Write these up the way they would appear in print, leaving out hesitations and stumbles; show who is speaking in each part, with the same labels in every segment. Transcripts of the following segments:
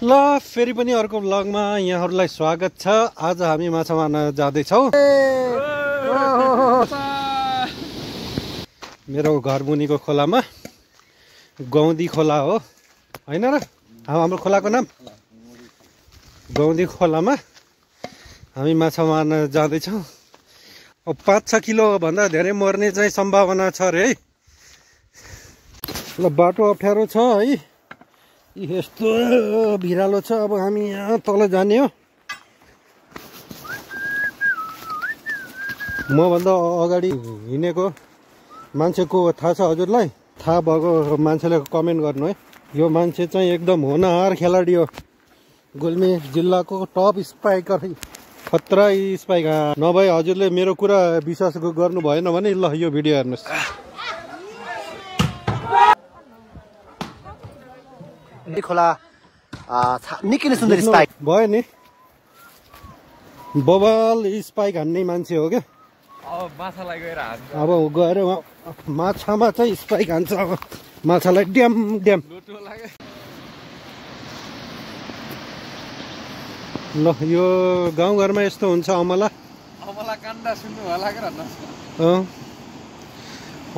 Speaker 1: ल फेरि पनि अर्को भ्लगमा यहाँहरूलाई स्वागत छ। आज हामी माछा मार्न जाँदैछौँ मेरो घर मुनिको खोलामा। गौदी खोला हो हैन र? हाम्रो खोलाको नाम गौदी खोलामा हामी माछा मार्न जाँदैछौँ। अब 5-6 किलो भन्दा धेरै मर्ने चाहिँ सम्भावना छ रे है। ल बाटो अप्ठ्यारो छ है, यस्तो भिरालो छ। अब हामी यहाँ तल जाने हो। मभन्दा अगाडि हिँडेको मान्छेको थाहा छ हजुरलाई? थाहा भएको मान्छेले कमेन्ट गर्नु है। यो मान्छे चाहिँ एकदम होनहार खेलाडी हो। गुल्मी जिल्लाको टप स्पाइकर, खतरा स्पाइकर। नभए हजुरले मेरो कुरा विश्वास गर्नु भएन भने ल यो भिडियो हेर्नुहोस्।
Speaker 2: खोला निकै नै सुन्दर स्पाइक
Speaker 1: भयो नि। बबाल स्पाइक हान्ने मान्छे हो क्या। अब गएर माछामा चाहिँ स्पाइक हान्छ। अब माछालाई ड्याम ड्याम। ल यो गाउँघरमा यस्तो हुन्छ। अमला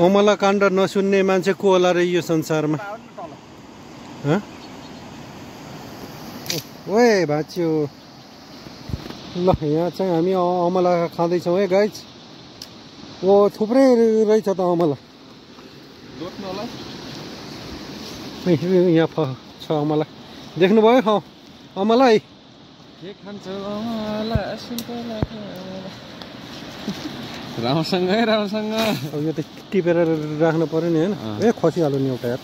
Speaker 1: अमला काण्ड नसुन्ने मान्छे को होला र यो संसारमा? ओए भाँच्यो। ल यहाँ चाहिँ हामी अमला खाँदैछौँ है गाइज। ओ थुप्रै रहेछ त अमला। यहाँ छ अमला, देख्नुभयो अमला है।
Speaker 3: राम्रोसँग है, राम्रोसँग।
Speaker 1: अब यो त टिपेर राख्नु पर्यो नि होइन? ए खसिहाल्यो नि एउटा यार।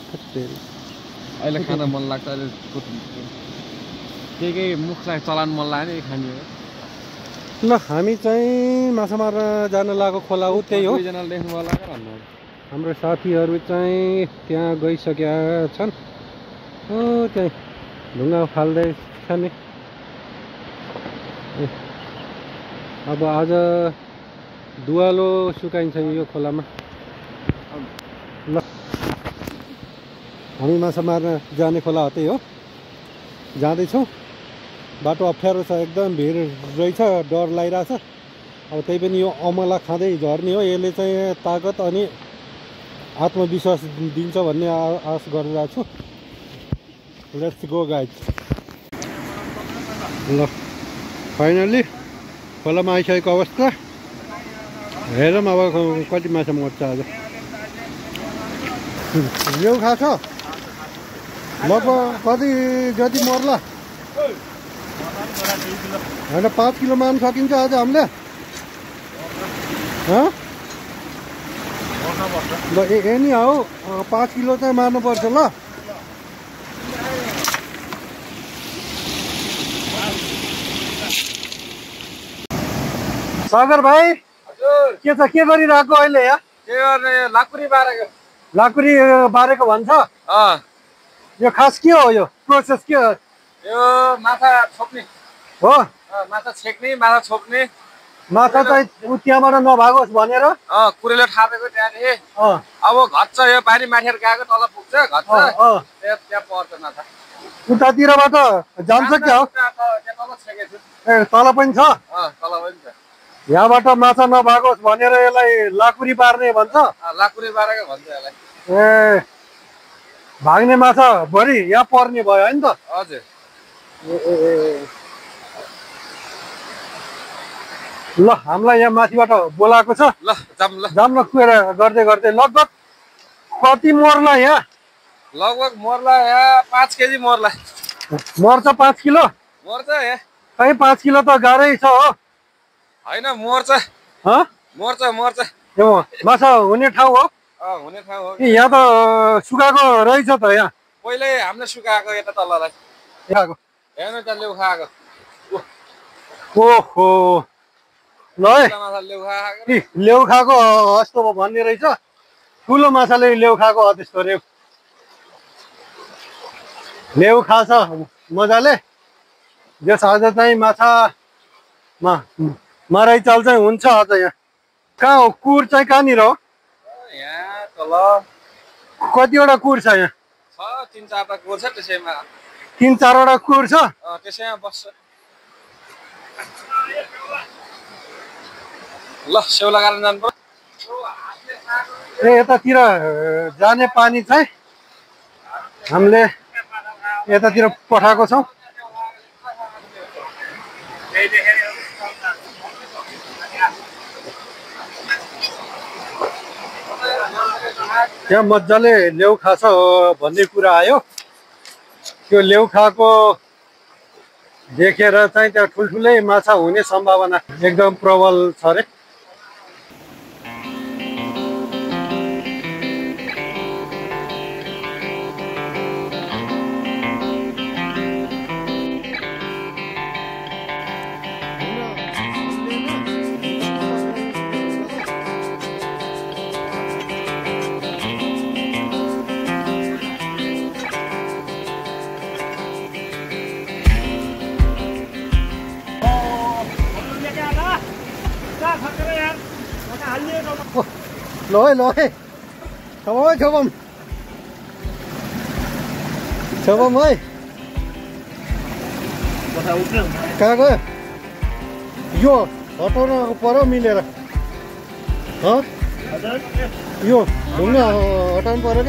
Speaker 3: अहिले खान मन लाग्छ। अहिले केही मुखलाई चलान मन लाग्यो नि खाने।
Speaker 1: ल हामी चाहिँ माछा मार्न जान लागेको खोला हो, त्यही हो।
Speaker 3: देख्नु होला
Speaker 1: हाम्रो साथीहरू चाहिँ त्यहाँ गइसकेका छन्। हो त्यहीँ ढुङ्गा फाल्दैछ नि। अब आज दुवालो सुकाइन्छ यो खोलामा। ल हामी माछा मार्न जाने खोला हो, त्यही हो। जाँदैछौँ। बाटो अप्ठ्यारो छ, एकदम भिड रहेछ, डर लागिरहेछ। अब त्यही पनि यो अमला खाँदै झर्ने हो। यसले चाहिँ ताकत अनि आत्मविश्वास दिन्छ भन्ने आश गरिरहेको छु। Let's go guys. ल फाइनल्ली खोलामा आइसकेको अवस्था। हेरौँ अब कति माछा मर्छ आज। लेउ खाछ लगभग कति जति मर्ला होइन? 5 किलो मार्न सकिन्छ आज हामीले। ल एनी हो 5 किलो चाहिँ मार्नुपर्छ। ल सागर भाइ के छ? के गरिरहेको अहिले? यहाँ
Speaker 3: के गर्ने? लाकुरी बारेको।
Speaker 1: लाकुरी बारेको भन्छ। यो खास के हो? यो प्रोसेस के हो?
Speaker 3: यो माछा छोप्ने
Speaker 1: हो।
Speaker 3: माछा छेक्ने, माछा छोप्ने।
Speaker 1: माछा चाहिँ त्यहाँबाट नभागोस् भनेर
Speaker 3: कुरेले ठापेको त्यहाँदेखि अब घट्छ। यो पानी माथिबाट गएको तल पुग्छ, घट्छ, त्यहाँ पर्छ माछा।
Speaker 1: उतातिरबाट जान्छ क्या हो?
Speaker 3: तल छेकेको छु।
Speaker 1: ए तल पनि छ?
Speaker 3: तल पनि छ।
Speaker 1: यहाँबाट माछा नभागोस् भनेर यसलाई लाकुरी पार्ने भन्छ।
Speaker 3: लाकुरी बारेको भन्छ यसलाई।
Speaker 1: ए भाग्ने माछा भरि यहाँ पर्ने भयो होइन त?
Speaker 3: हजुर।
Speaker 1: ल हामीलाई यहाँ माथिबाट बोलाएको छ।
Speaker 3: ल
Speaker 1: जाम न कुएर गर्दै गर्दै। लगभग कति मर्ला यहाँ?
Speaker 3: लगभग मर्ला यहाँ 5 केजी मर्ला।
Speaker 1: मर्छ 5 किलो?
Speaker 3: मर्छ यहाँ।
Speaker 1: खै 5 किलो त गाह्रै छ हो।
Speaker 3: होइन मर्छ। मर्छ मर्छ।
Speaker 1: यो माछा हुने ठाउँ हो?
Speaker 3: हुने ठाउँ हो।
Speaker 1: यहाँ त सुकाएको रहेछ त। यहाँ
Speaker 3: पहिल्यै हामीले सुकाएको यता तललाई हेर्नु त लेउ खाएको।
Speaker 1: ओहो ल है लेउ खाएको जस्तो भन्ने रहेछ। ठुलो माछाले लेउ खाएको हो त्यस्तो रे। लेउ खाछ मजाले। जस आज चाहिँ माछामा मराइचाल चाहिँ हुन्छ आज। यहाँ कहाँ हो? कुर चाहिँ कहाँनिर हो?
Speaker 3: यहाँ तल
Speaker 1: कतिवटा कुर छ यहाँ?
Speaker 3: छ 3-4 टा कुर छ त्यसैमा।
Speaker 1: 3-4वटा कुर छ
Speaker 3: त्यसैमा बस्छ ल सेउ लगाएर जानु पर्यो
Speaker 1: ए यतातिर जाने पानी चाहिँ हामीले यतातिर पठाएको छौँ त्यहाँ मजाले लेउ खाछ भन्ने कुरा आयो त्यो लेउ खाको देखेर चाहिँ त्यहाँ ठुल्ठुलै माछा हुने सम्भावना एकदम प्रबल छ रे ल है छबम है कहाँ गयो यो हटाउन पर्यो मिलेर यो ढुङ्गा हटाउनु पर्यो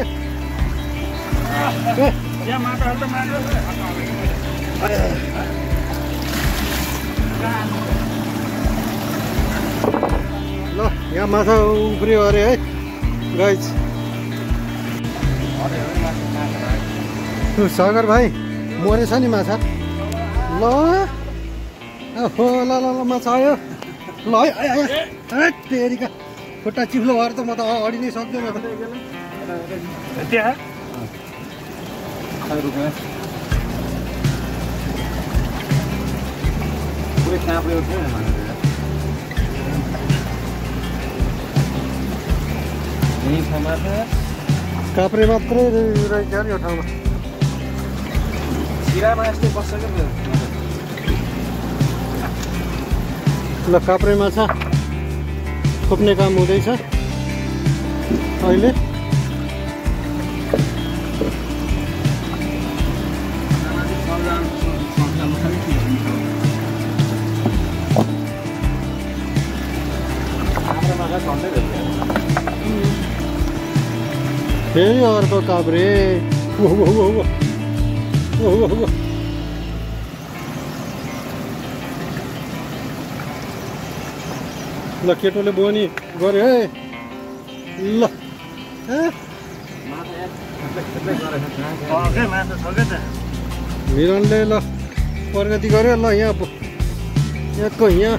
Speaker 1: ल यहाँ माछा उफ्रियो अरे है गाइस सागर भाइ मरेछ नि माछा ल ओहो ल ल ल माछा आयो ल है तेरिका खुट्टा चिप्लो भएर त म त अडी नै सक्दैन काप्रे मात्रै रहेछ यो ठाउँमा
Speaker 3: सिरामा यस्तै बस्छ क्या
Speaker 1: ल काप्रे माछा खोप्ने काम हुँदैछ अहिले फेरि अर्को काभ्रे ल केटोले बोनी गऱ्यो है ल मिरनले ल प्रगति गर्यो ल यहाँको यहाँ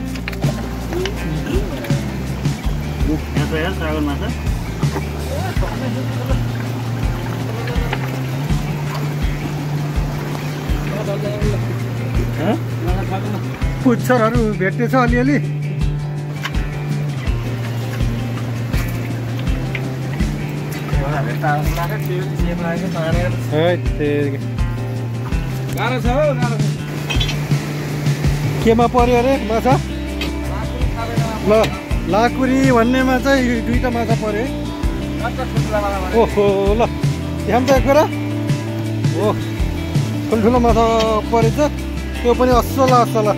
Speaker 1: पुच्छरहरू भेट्दैछ अलिअलि केमा पर्यो अरे माछा ल लाकुरी भन्नेमा चाहिँ दुईटा माछा पर्यो ओहो ल यहाँ त एक कुरा हो ठुल्ठुलो माछा परेछ त्यो पनि असला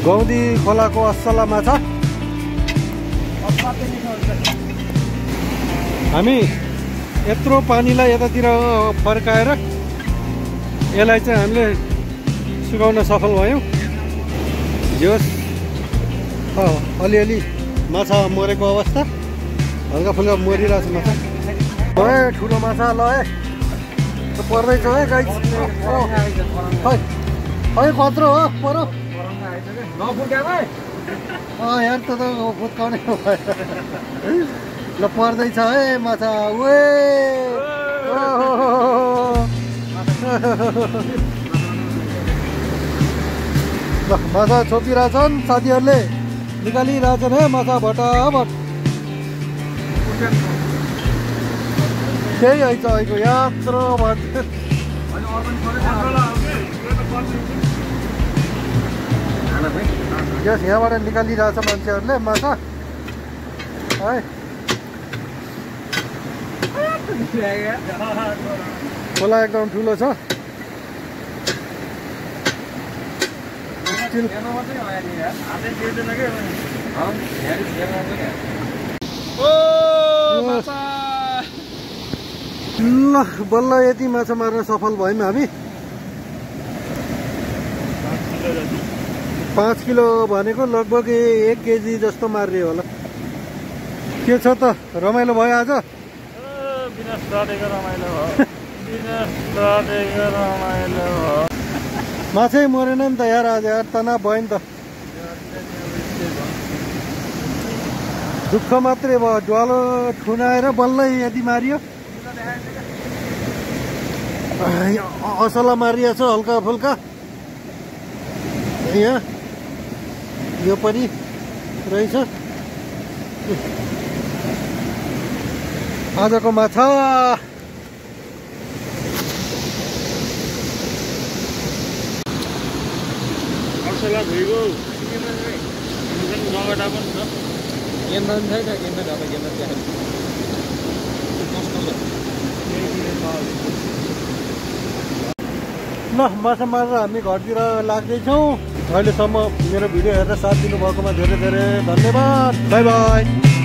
Speaker 1: गौदी खोलाको असला माछा हामी यत्रो पानीलाई यतातिर फर्काएर यसलाई चाहिँ हामीले सुकाउन सफल भयौँ जोस् अलिअलि माछा मरेको अवस्था हल्का फुल्का मरिरहेको छ माछा है ठुलो माछा ल है पर्दैछ है गाई खै कत्रो हो पर यहाँ त फुत्काउने ल पर्दैछ है माछा उए ल माछा छोपिरहेछन् साथीहरूले निकालिरहेछन् है माछा भटाभट त्यही है अहिलेको यात्रो यस यहाँबाट निकालिरहेछ मान्छेहरूले माछा है खोला एकदम ठुलो छ ल बल्ल यति माछा मार्न सफल भयौँ हामी 5 किलो भनेको लगभग 1 केजी जस्तो मार्ने होला के छ त रमाइलो भयो आज माछै मरेन नि त यार आज यार तनाव भयो नि त दुःख मात्रै भयो ज्वालो ठुनाएर बल्ल यदि मारियो असला मारिएको छ हल्का फुल्का यहाँ यो पनि रहेछ आजको माछा
Speaker 4: असला भइगयो गगडा पनि छ केन्द्र छैन केन्द्र अब केन्द्र
Speaker 1: ल माछा मारेर हामी घरतिर लाग्दैछौँ अहिलेसम्म मेरो भिडियो हेरेर साथ दिनुभएकोमा धेरै धेरै धन्यवाद बाई बाई